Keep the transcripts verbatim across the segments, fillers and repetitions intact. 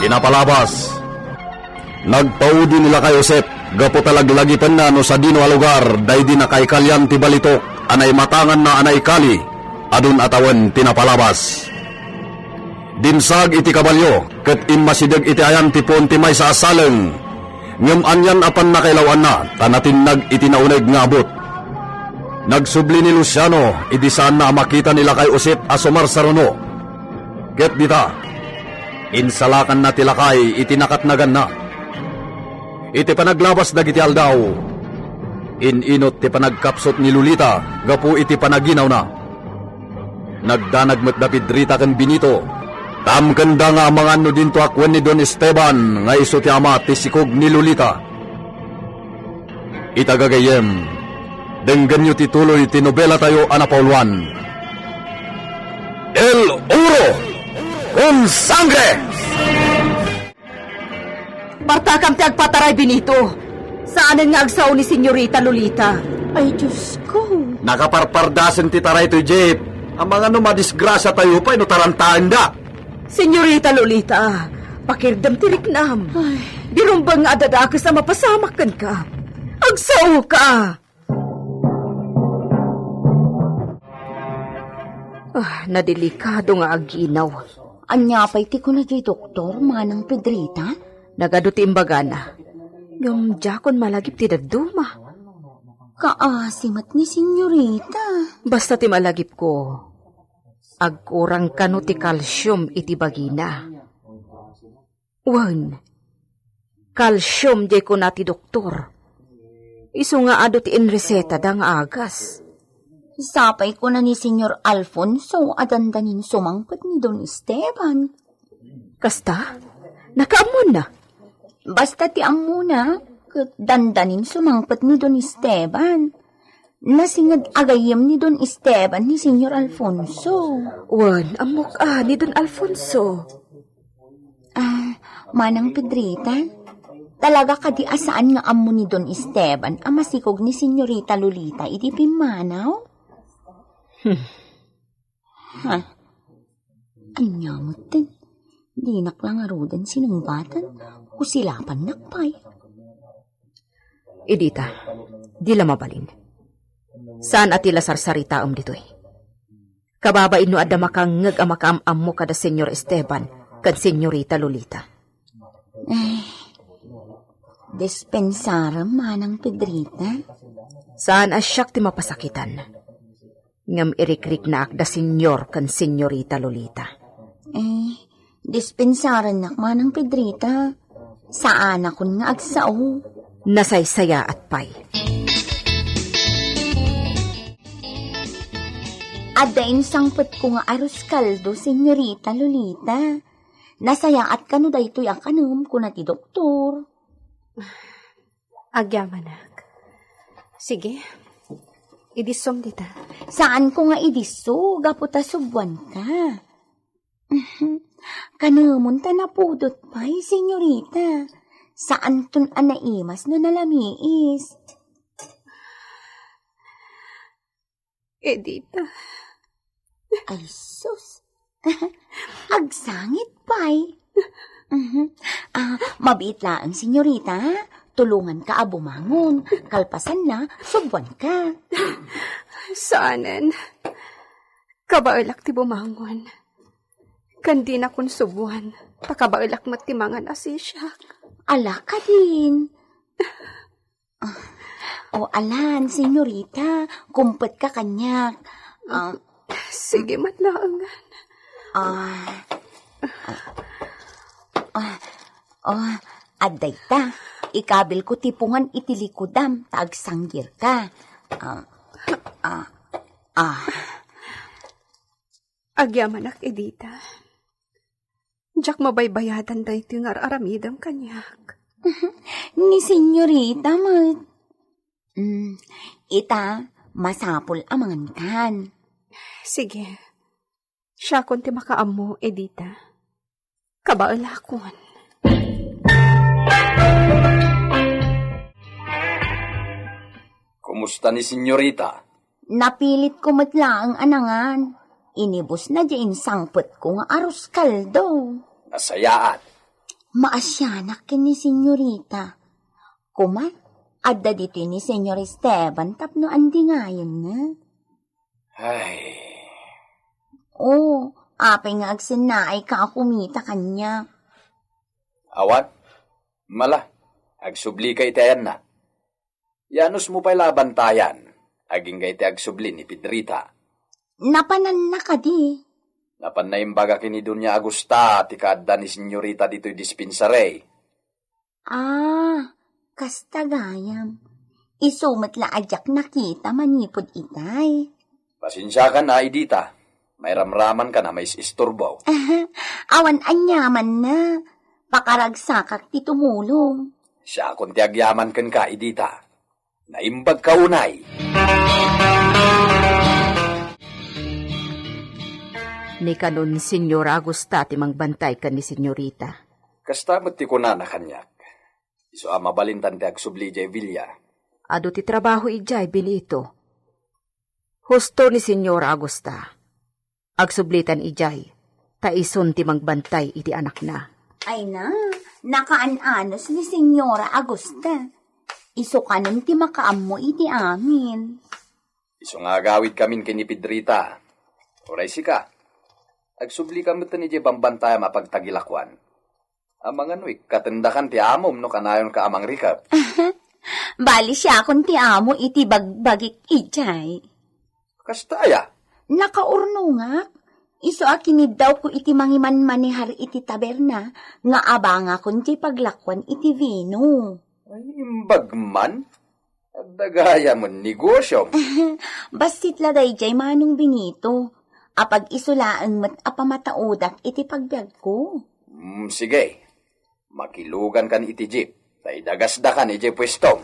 Napalabas. Nagpaudi ni lakay Josep gapu ta laglagipenna no sadino a lugar daydi nakaikalian ti balitok a naimatanganna a naikali a dun a tawen ti napalabas. Dimsag iti kabalio ket immasideg iti ayan ti puon ti maysa a saleng. Ngem anian a pannakailaw-anna ta natinnag iti nauneg nga abut. Nagsubli ni Luciano idi saanna a makita ni lakay Josep a sumarsaruno. Ket dita, insalakanna ti lakay iti nakatnaganna. Iti panaglabas dagiti aldaw, in-inut ti panagkapsut ni Lolita gapu iti panaginawna. Nagdanag met da Pedrita ken Benito. Tamkenda nga amangan no dinto a kuen ni Don Esteban nga isu ti ama ti sikog ni Lolita. Ita gagayyem, denggenyo ti tuloy ti nobelatayo a napauluan, El Oro con Sangre! Partakam ti agpataray, Benito. Saanen nga agsao ni Senyorita Lolita. Ay, Diyos ko. Nakaparpardasen ti taray toy Jeep. Amangan no madisgrasya tayo pay no tarantaenda. Senyorita Lolita, pakirdem ti riknam. Ay. Di rumbeng nga adda dakes a mapasamak kenka. Agsaoka! Ah, nadelikado nga aginaw. Ania pay ti kuna diay doktor, Manang Pedrita? Nagadu ti imbagana. Ngem diakon malagip ti dadduma. Kaasi met ni Senyorita. Basta ti malagipko, agkurang kano ti kalsium iti bagina. Wen, kalsium diay kuna ti doktor. Isu nga adu ti inresetada nga agas. Sapay kuna ni Senyor Alfonso a dandanin sumangpet ni Don Esteban. Kasta? Nakaammonna? Basta ti ammona, ket dandanin sumangpet ni Don Esteban. Nasinged a gayyem ni Don Esteban ni Senyor Alfonso. Wen, ammok a ni Don Alfonso. Ah, Manang Pedrita, talaga kadi a saan nga ammo ni Don Esteban a masikog ni Senyorita Lolita idi pimmanaw? Hmm. Ha? Ania metten? Dinak la ngaruden sinungbatan, kusilapannak pay. Edita, di la mabalin. Saan a ti la sarsaritaem ditoy. Kababain no adda makangngeg a makaam-ammo kada Senyor Esteban ken Senyorita Lolita. Ay, dispensarem, Manang Pedrita. Saan a siak ti mapasakitan. Ngem irikriknaak da Senyor ken Senyorita Lolita. Eh, dispensarennak, Manang Pedrita. Saanakon nga agsao. Nasaysayaat pay. Adda insangpetko nga arroz caldo, Senyorita Lolita. Nasayaat kano daytoy a kanem, kuna ti doktor. Agyamanak. Sige. Idissom dita. Saanko nga idisso, gapu ta subuanka. Kanemon ta napudot pay, Senyorita. Saanton a naimas no nalamiis. Edita. Ay, sus. Agsangit pay. Mhm. Ah, mabiit laeng, Senyorita. Tulonganka a bumangon. Kalpasanna, subuanka. Saanen. Kabaelak ti bumangon. Ken dinakon subuan. Pakabaelak met ti mangan a sisiak. Ala kadin. Ah, o alan, Senyorita, kumpetka kaniak. Ah, sige met laengen. Ah, ah, ah, oh, adda ita. Ikabilko ti pungan iti likudam ta agsanggirka. Ah, ah, ah. Agyamanak, Edita. Diak mabaybayadan daytoy nga ar-aramidem kaniak. Ni Senyorita met. Mm, ita, masapul a mangankan. Sige. Siakon ti makaammo, Edita. Kabaelakon. Kumusta ni Senyorita? Napilitko met laeng a nangan. Inibusna diay insangpetko nga arroz caldo. Nasayaat. Maasianak ken ni Senyorita. Kuma, adda ditoy ni Senyor Esteban tapno andingayenna. Ay. O, apay nga agsennaayka a kumita kaniak? Awan. Mala, agsubli ka iti ayanna. Yanusmo pay la a bantayan, agingga iti agsubli ni Pedrita. Napananna kadi? Napan naimbaga ken ni Doña Agusta ti kaadda ni Senyorita ditoy dispensary. Ah, kasta gayam. Isu met la a diak nakita manipud itay. Pasensiakan a, Edita. Mairamramankan a mais-isturbo. Awan aniamanna. Pakaragsakak ti tumulong. Siakon ti agyaman kenka, Edita. Naimbagka unay. Ni kanon, Señora Agusta ti mangbantay ken ni Senyorita. Kasta met ti kunana kaniak. Isu a mabalintan ti agsubli idiay villa. Adu ti trabaho idiay, Benito. Husto ni Señora Agusta. Agsublitan idiay, ta isun ti mangbantay iti anakna. Ay na, nakaan-anos ni Señora Agusta. Isu kanen ti makaammo iti amin. Isu nga agawidkamin ken ni Pedrita. Uray sika, agsublika metten idiay bambantayam a pagtagilakuan. Amangan no ikkatendakan ti amom no kanayonka a mangrikep. Bali, siakon ti amo iti bagbagik idiay. Kasta aya? Nakaurnongak. Isu a kiniddawko iti mangimanmanehar iti taberna nga abangakon ti paglakuan iti vino. Ay, imbag man. Adda gayam a negosyom. Bassit la daydiay, Manong Benito. Apag-isu laeng met a pamataudak iti pagbiagko. Mm, sige. Makilugankan iti jeep, ta idagasdakan idiay puestom.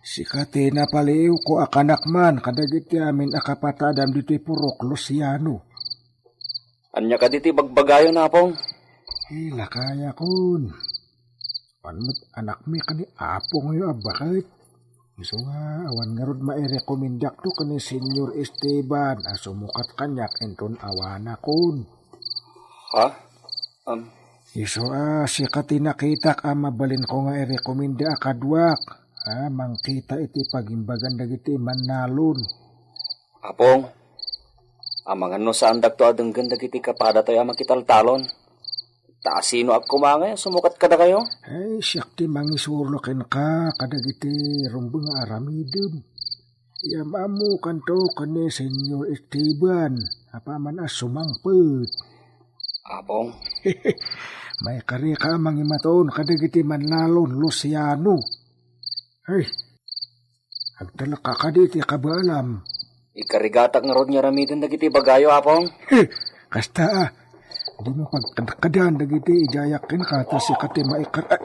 Sika ti napaliiwko a kanak man kadagiti amin a kapatadam ditoy purok, Luciano. Ania kadi ti bagbagayon, Apong? Eh, lakayakon. Awan met anakmi ken ni apongyo a baket. Isu nga, awan ngarud mairekomendakto ken ni Señor Esteban a sumukat kaniak inton awanakon. Ha? Am. Isu a, sika ti nakitak a mabalinko nga irekomenda a kaduak a mangkita iti pagimbagan dagiti mannalon. Apong, amangan no saandakto a denggen dagiti kapadatayo a makitaltalon. Ta asinoak koma ngay a sumukat kadakayo? Ay, siak ti mangisuro kenka kadagiti rumbeng nga aramidem. Iam-ammokanto ken ni Señor Esteban, apaman a sumangpet. Apong? Maikarika a mangimaton kadagiti mannalon, Luciano. Ay, agtalka kadi ti kabaelam. Ikarigatak ngarud nga aramiden dagiti ibagayo, Apong? He, kasta a. Dimo pagkadkadan dagiti idiayak kenka ta sika ti maikar-, ah,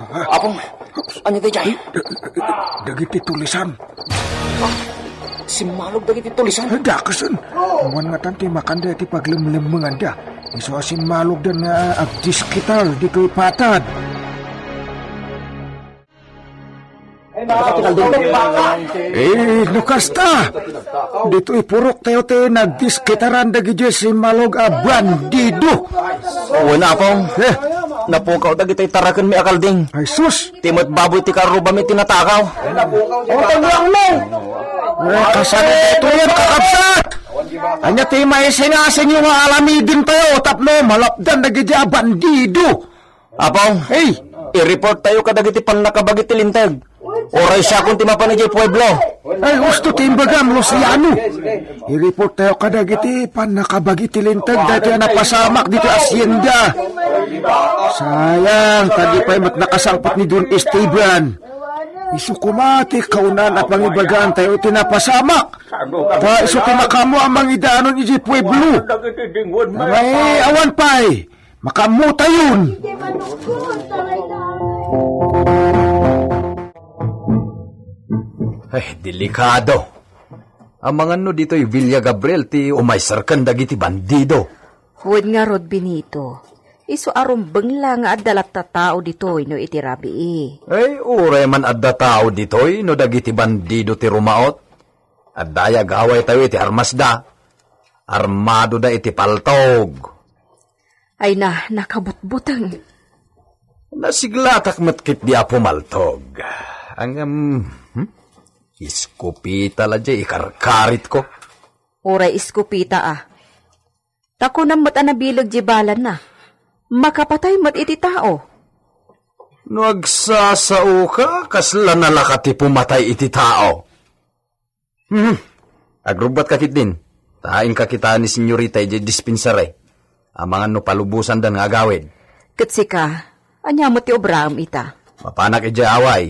Ah, Apong, ania daydiay? Dagiti tulisan. Simmalog dagiti tulisan? Ay, dakasen. Awan ngatan ti makanda iti paglemlemmenganda. Isu a simmalogdan nga agdiskitar ditoy patad. Eh, no kasta, ditoy puroktayo ti nagdiskitaran dagiti simmalog a bandido. Wen, Apong. Eh? Napukaw dagiti tarakenmi a kalding. Ay, sus! Ti met baboy ti karrubami ti natakaw. Utang lang mo! Eh, kasano ditoy yan, kakabsat? Ania ti maisinasingyo nga aramidentayo tapno malapdan dagiti a bandido? Apong, hey! I-report tayo kadagiti pannakabagi ti linteg. Uray siakon ti mapan idiay pueblo. Ay, husto ti imbagam, Luciano. I-report tayo kadagiti pannakabagi ti linteg daytoy a napasamak ditoy hacienda. Sayang, ta di pay met nakasangpet ni Don Esteban. Isu koma ti kaunaan a pangibagaan tayo iti napasamak. Ta isu ti makaammo a mangidanon idiay pueblo. Ay, awan pay. Makaammotayon. Ay, delikado. Amangan no ditoy Villa Gabriel ti umayserken dagiti bandido. Wen ngarud, Benito, isu a rumbeng la nga adda latta tao ditoy no iti rabii. Ay, uray man adda tao ditoy no dagiti bandido ti rumaot. Adda ay agawaytayo iti armasda. Armadoda iti paltog. Ay na, nakabutbuteng. Nasiglatak met ketdi a pumaltog. Ngem, hmm? Iskopeta la diay ikarkaritko. Uray iskopeta a. Ta kunam met a nabileg diay balanna. Makapatay met iti tao. No agsasaoka, kasla nalaka ti pumatay iti tao. Hmm. Agrubbatka ketdin. Ta inka kita ni senyorita idiay dispensary. Amangan no palubosandan nga agawid. Ket sika, ania met ti obraem ita? Mapanak idiay away.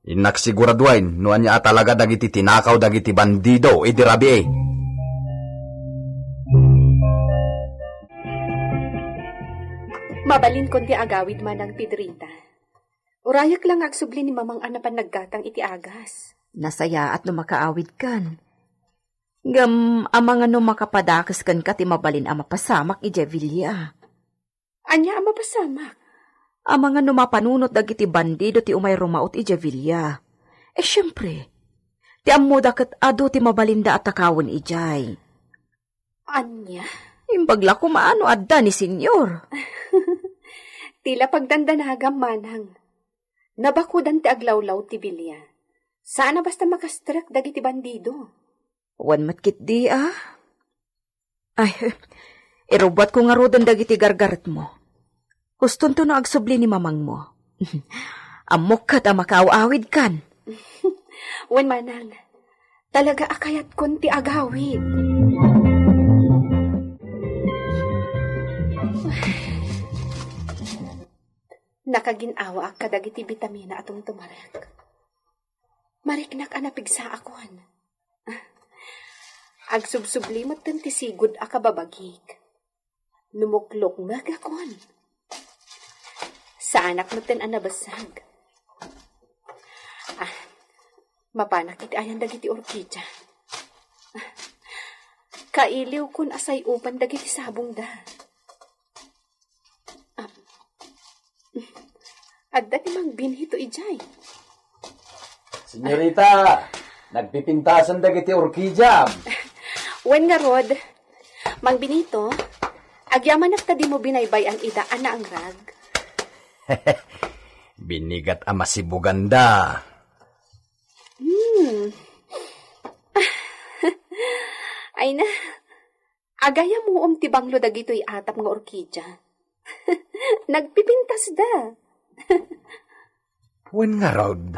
Innak siguraduayen no ania a talaga dagiti tinakaw dagiti bandido idi rabii. Mabalinkon ti agawid manang Pedrita. Urayek la nga agsubli ni Mamang a napan naggatang iti agas. Nasayaat no makaawidkan. Ngem amangan no makapadakes kenka ti mabalin a mapasamak idiay villa. Ania a mapasamak? Amangan no mapanunot dagiti bandido ti umay rumaut idiay villa. E, siempre, ti ammoda ket adu ti mabalinda a takawen idiay. Ania? Imbag la koma no adda ni Senyor. Ti la pagdandanagam, manang. Nabakudan ti aglawlaw ti villa. Saan a basta makastrek dagiti bandido. Wen met ketdi a. Ay, irubbuatko ngaruden dagiti gargaretmo. Hustonto no agsubli ni mamangmo. Ammok ket a makaaw-awidkan. Wen manang, talaga a kayatkon ti agawid. Nakagin-awaak kadagiti bitamina a tumtumarek. Mariknak a napigsaakon. Agsubsubli metten ti sigud a kababagik. Numuklokmegakon. Saanak metten a nabessag. Ah, mapanak iti ayan dagiti orkidia. Kailiwkon a say-upan dagiti sabongda. Ah, adda ti Mang Benito idiay. Senyorita, nagpipintasan dagiti orkidiam. Wen ngarud, Mang Benito, agyamanak ta dimo binaybay-an ida a naangrag. Binigat a masibuganda. Hmm. Ay na, agayamuom ti banglo dagitoy atap nga orkidia. Nagpipintasda. Wen ngarud,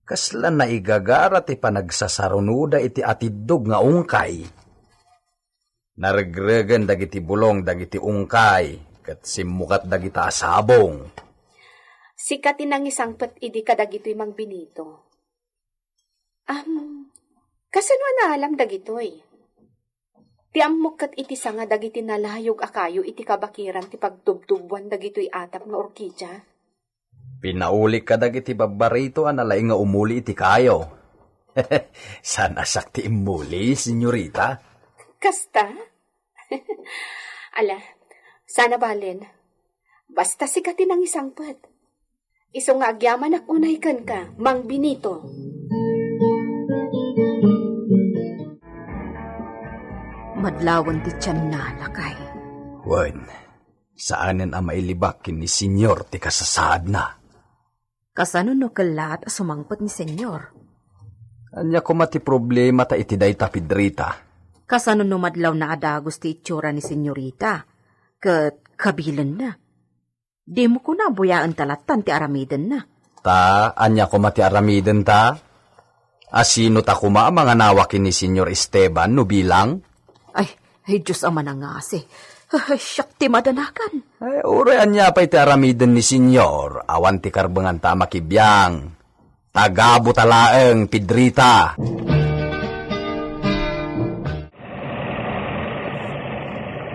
kasla naigagara ti panagsasarunoda iti atiddog nga ungkay. Naregregen dagiti bulong dagiti ungkay ket simmukat dagita a sabong. Sika ti nangisangpet idi kadagitoy, Mang Benito. Am, kasano a naalam dagitoy? Ti ammok ket iti sanga dagiti nalayog a kayo iti kabakiran ti pagtubtubuan dagitoy atap nga orkidia. Pinaulik kadagiti babbarito a nalaing nga umuli iti kayo. Saan a siak ti immuli, senyorita? Kasta? Ala, sana balen. Basta sika ti nangisangpet. Isu nga agyamanak unay kenka, Mang Benito. Madlawan ti tianna, lakay. Wen, saanen a mailibak ken ni Senyor ti kasasaadna. Kasano no kellaat a sumangpet ni Senyor? Ania koma ti problemata iti dayta, Pedrita? Kasano no madlawna a dagus ti itsura ni Senyorita ket kabilenna? Dimo kuna a buyaenta lattan ti aramidenna. Ta ania koma ti aramidenta? Asino ta koma a manganawa ken ni Senyor Esteban no bilang? Ay, ay, Dios a manangasi. Ay, siak ti madanagan. Ay, uray ania pay ti aramiden ni Senyor, awan ti karbenganta a makibiang. Tagabut a laeng, Pedrita.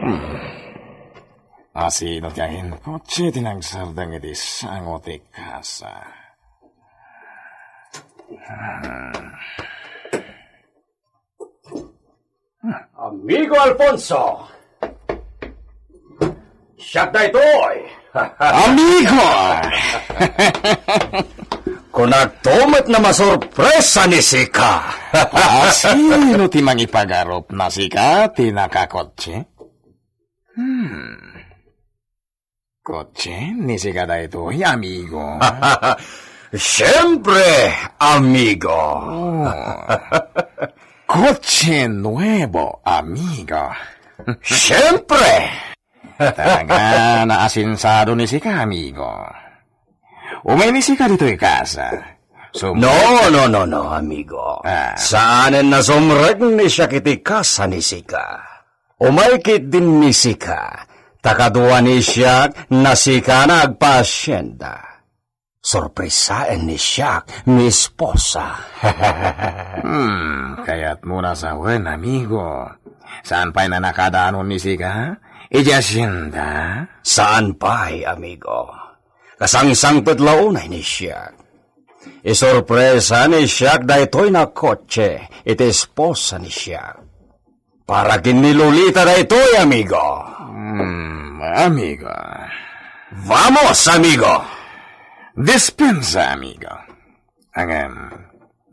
Hmm. Asino ti aginkotse ti nagsardeng iti sango ti kasa? Hmm. Amigo Alfonso! Siak daytoy! Amigo! Nagtumet na masorpresa ni sika. Ah, sino ti mangipagarupna, sika ti nakakotse? Hmm. Kotse ni sika daytoy, amigo? Siyempre, amigo. Oh. Kotse nuevo, amigo. Siyempre. Talaga, naasensado ni sika, amigo. Umay ni sika ditoy kasa. Sum- No, no, no, no, amigo. Ah. Saanen a sumrek ni siak iti kasa ni sika. Umay ketdin ni sika, ta kadua ni siak, ni sika nga agpaasienda. Sorpresaen ni siak mi esposa. Hmm, kayatmo a sawen, amigo. Saan pay a nakadanon ni sika? Idiay asienda? Saan pay, amigo. Kasangsangpet la unay ni siak. Isorpresa ni siak daytoy a kotse iti esposa ni siak. Para ken ni Lolita daytoy, amigo. Hmm, amigo. Vamos, amigo. Dispensa, amigo. Ngem,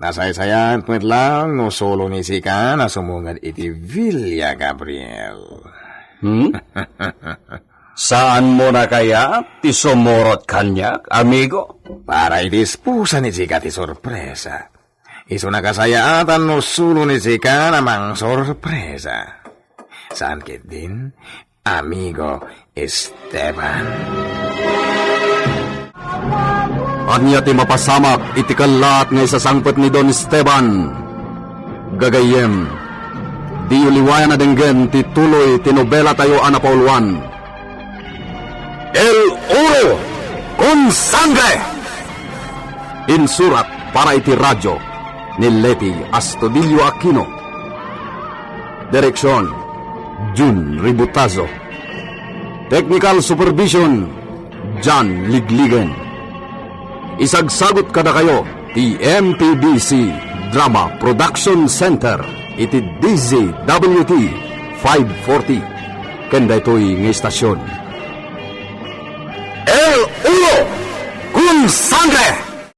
nasaysayaat met laeng no solo ni sika a sumunged iti Villa Gabriel. Hmm? Saanmo a kayat ti sumurot kaniak, amigo? Para iti esposa ni sika ti sorpresa. Isu a kasayaatan no solo ni sika a mangsorpresa. Saan ketdin, amigo Esteban? Ania ti mapasamak iti kellaat nga isasangpet ni Don Esteban? Gagayyem, diyo liwayan a denggen ti tuloy ti nobelatayo a napauluan. El Oro con Sangre! Insurat para iti radio ni Leti Astudillo Aquino. Direksion, Jun Ributazo. Technical supervision, John Ligligen. Isagsagut kadakayo ti M P B C Drama Production Center iti D Z W T five forty. Ken daytoy nga istasyon,